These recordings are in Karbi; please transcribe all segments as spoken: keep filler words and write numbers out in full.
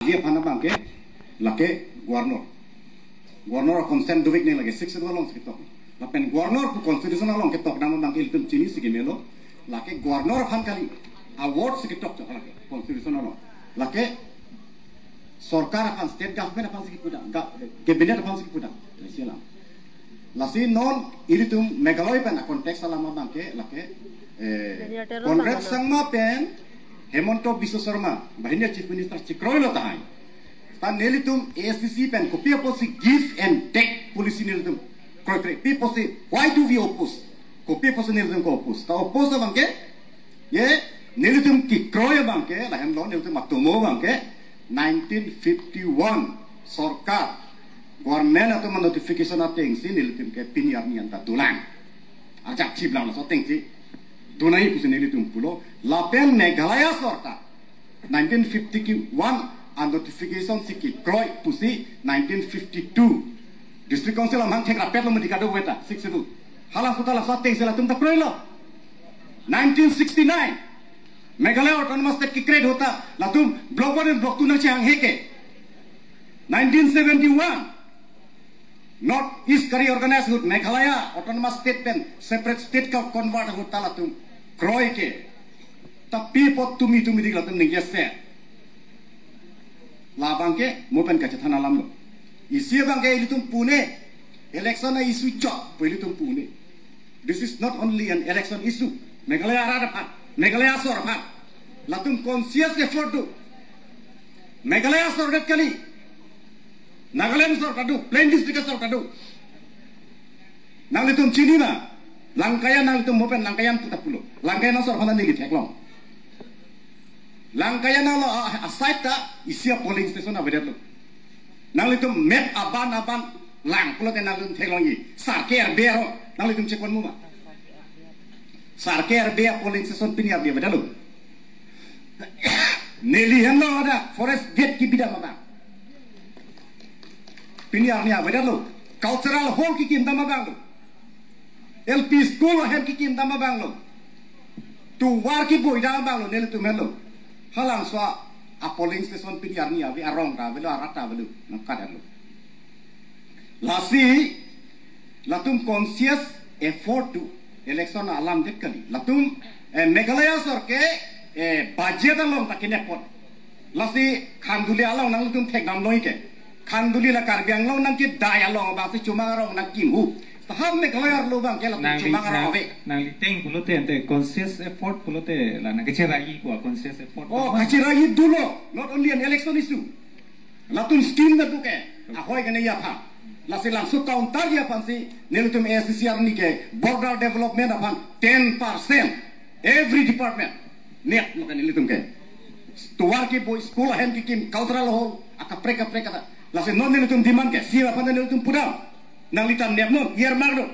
Dia aphan abangke lake governor. Governor consent dovek nang lake Sixth Schedule alongsi ketok. Lapen governor pu constitution along ketok dam abangke ilitum chinisi kemelo. Lake governor aphan kali award si ketok chok lake constitution along. Lake sorkar aphan, state government aphansi kepudam, ga-, cabinet aphansi kepudam. Lasi alam. Lasi non ilitum Meghalaya pen a-context alam abangke lake, eh, Conrad Sangma pen Himanta Biswa Sarma, banghini a-Chief Minister chekroilo tahai. Ta nelitum A S D C pen kopi apotsi give and take policy nelitum kroikre. Pi apotsi, why do we oppose? Kopi apotsi nelitum ke-oppose? Ta oppose abangke, ye, nelitum kekroi abangke, lahenlo nelitum atomo abangke, nineteen fifty-one sorkar, government atum notification atengsi nelitum ke pini arni anta dolang. Arjak chiblang laso atengsi donai pusi nelitum pulo, lapen Meghalaya sorkar nineteen fifty-one a-notification si kekroi pusi nineteen fifty-two District Council amang thekrapetlo mati kadokave ta, Sixth Schedule. Hala suta laso atengsi latum ta kroilo. Nineteen sixty-nine Meghalaya Autonomous State ke-create ahut ta latum Block One and Block Two nangchehanghe ke. Nineteen seventy-one North East Karbi Organized ahut Meghalaya Autonomous State pen separate state ke-convert ahut ta latum kroi ke. Ta pi apot tumi tumidik latum ningjeset? Labangke mo pen kachethan alamlo. Isi abangke ilitum pu-un-e, election a-issue chot pu ilitum pu-un-e. This is not only an election issue. Meghalaya arat aphan, Meghalaya asor aphan latum conscious effort do. Meghalaya asor det kali, Nagaland asor ta do, Plain District asor ta do. Nanglitum chini ma? Langkayan, nanglitum mo pen Langkayan pu ta pulo. Langkayan asor aphan neli theklong. Langkayan along a, a-side ta isi a-polling station avedetlo. Nanglitum map aban aban lang pulote nanglitum theklongji. Sarke Arbe arong nanglitum chekon mu ma? Sarke Arbe a-polling station pini arni avedetlo. Neli henlo ada forest gate kebidam abang. Pini arni avedetlo. Cultural hall kekim dam abanglo. L P school ahem kekim dam abanglo. Tovar keboi dam abanglo, nelitum henlo. Halabangso a-polling station pini arni ave, arong ta avelo, arat ta avelo, nangkatlo. Lasi latum conscious effort do, election alam det kali. Latum, eh, Meghalaya asor ke, eh, budget along ta kenep apot. Lasi Khanduli along nanglitum thekdamlo ke. Khanduli la Karbi Anglong nangkedai along abangsi Chomang arong nangkim ahut. Taham Meghalaya arlo abangke latum Nangli, Chomang arong nang, ave. Nangli ateng pulote ante conscious effort pulote la nangkecheraiji pu a-conscious effort. Oh, pu kecheraiji dolo. Not only an election issue. Latum scheme na duke. Ahoi kene aphan. Lasi labangso counter ji aphansi nelitum A S D C arni ke border development aphan ten percent every department neplo ke nelitum ke. Tovar keboi, school ahem kekim, cultural hall, akaprek kaprek kata. Lasi non nelitum demand ke, C M aphan nelitum pudam. Nanglitum nepnon, earmark do.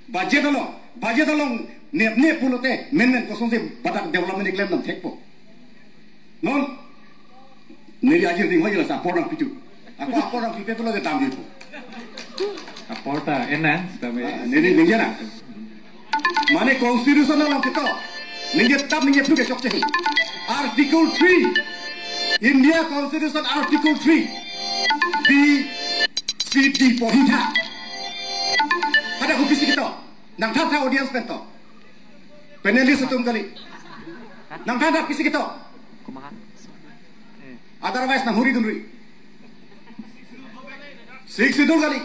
Budget along, budget along nepne pulote, menmen kosonsi badak development keklem dam thekpo. Non, neli ajir ding hoji la apor nangpithu. Ako apor nangpipe pulote damjuipo. Apor ta enang, sitame. Ah, neli dingje na. Mane constitution along ketok. Ningje tap ningje phu ke chokche. Article three. India Constitution Article three. B, C, D, pohitha. Hadak kopisi ketok? Nangthan tha audience pen to. Panelist atum kali. Nangthan tha kopisi ketok? Otherwise nang huri dunri. Sixth Schedule kali.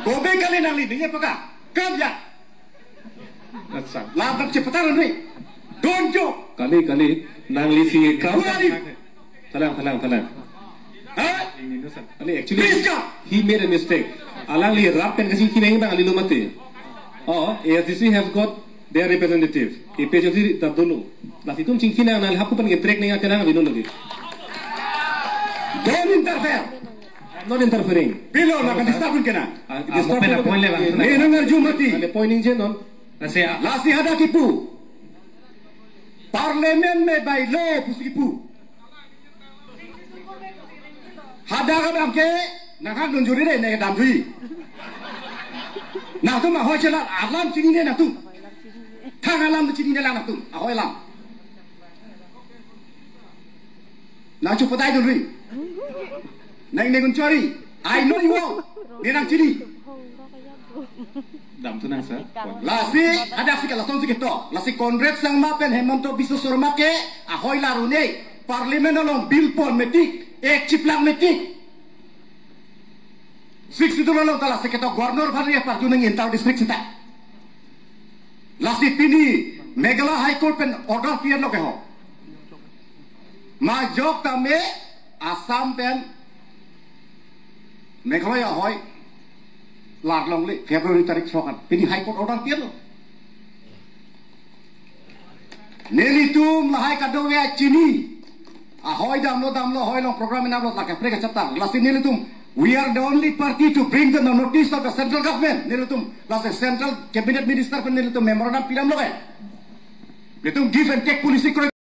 Go back kali nangli, ningje paka. Kam ya. Accha. Lam chepatang ri. Don't joke. Kali, kali. Nanglisi kam. Who are you? Thalang, thalang, thalang. Huh? Kali, actually, Please come. He made a mistake. Alangli rat pen kachingki nang abang kalilo mati. Oh, A S D C has got their representative. A P H L C ta dolo. Lasi itum chingki nang, nang hapku pen ke track nang akenang dolo lagi. Don't interfere. I'm not interfering. Pilo, nang disturb kenang. Ah, disturb pen a point le bang. Neli nangarju mati. Ada point ningje non. Lasi a- Lasi hadak kipu. Parliament me bylaw pusi kipu. Hadak abangke nanghang dunjuri de, ne damjui. Nangtum ahoi chelang alam chinine nangtum. Thang alam chinine lang nangtum. Ahoi alam. Nang chupatai dun ri. Nang negun chori. I know you all. Ne nang chini. Damthu nang, sir. Lasi, hadak si ke lason si ketok. Lasi Conrad Sangma pen Himanta Biswa Sarma ke ahoi la ru-un-e. Parliament along bill pon metik, act chiplang metik. Sixth Schedule along ta lasi ketok governor aphan ri aparju nang inter district sita. Lasi pini Meghalaya High Court pen order pi-etlo ke ho. Majok tame Assam pen Meghalaya ahoi lar longle February tarik throkan. Pini High Court order pi-etlo. Nelitum lahai kadokave chini. Ahoi damlo damlo, ahoi along program inam lo, lake prek chapter. Lasi nelitum, we are the only party to bring the notice of the central government. Nelitum, lasi central cabinet minister pen nelitum memorandum pidamlo ke. Nelitum give and take policy kroi.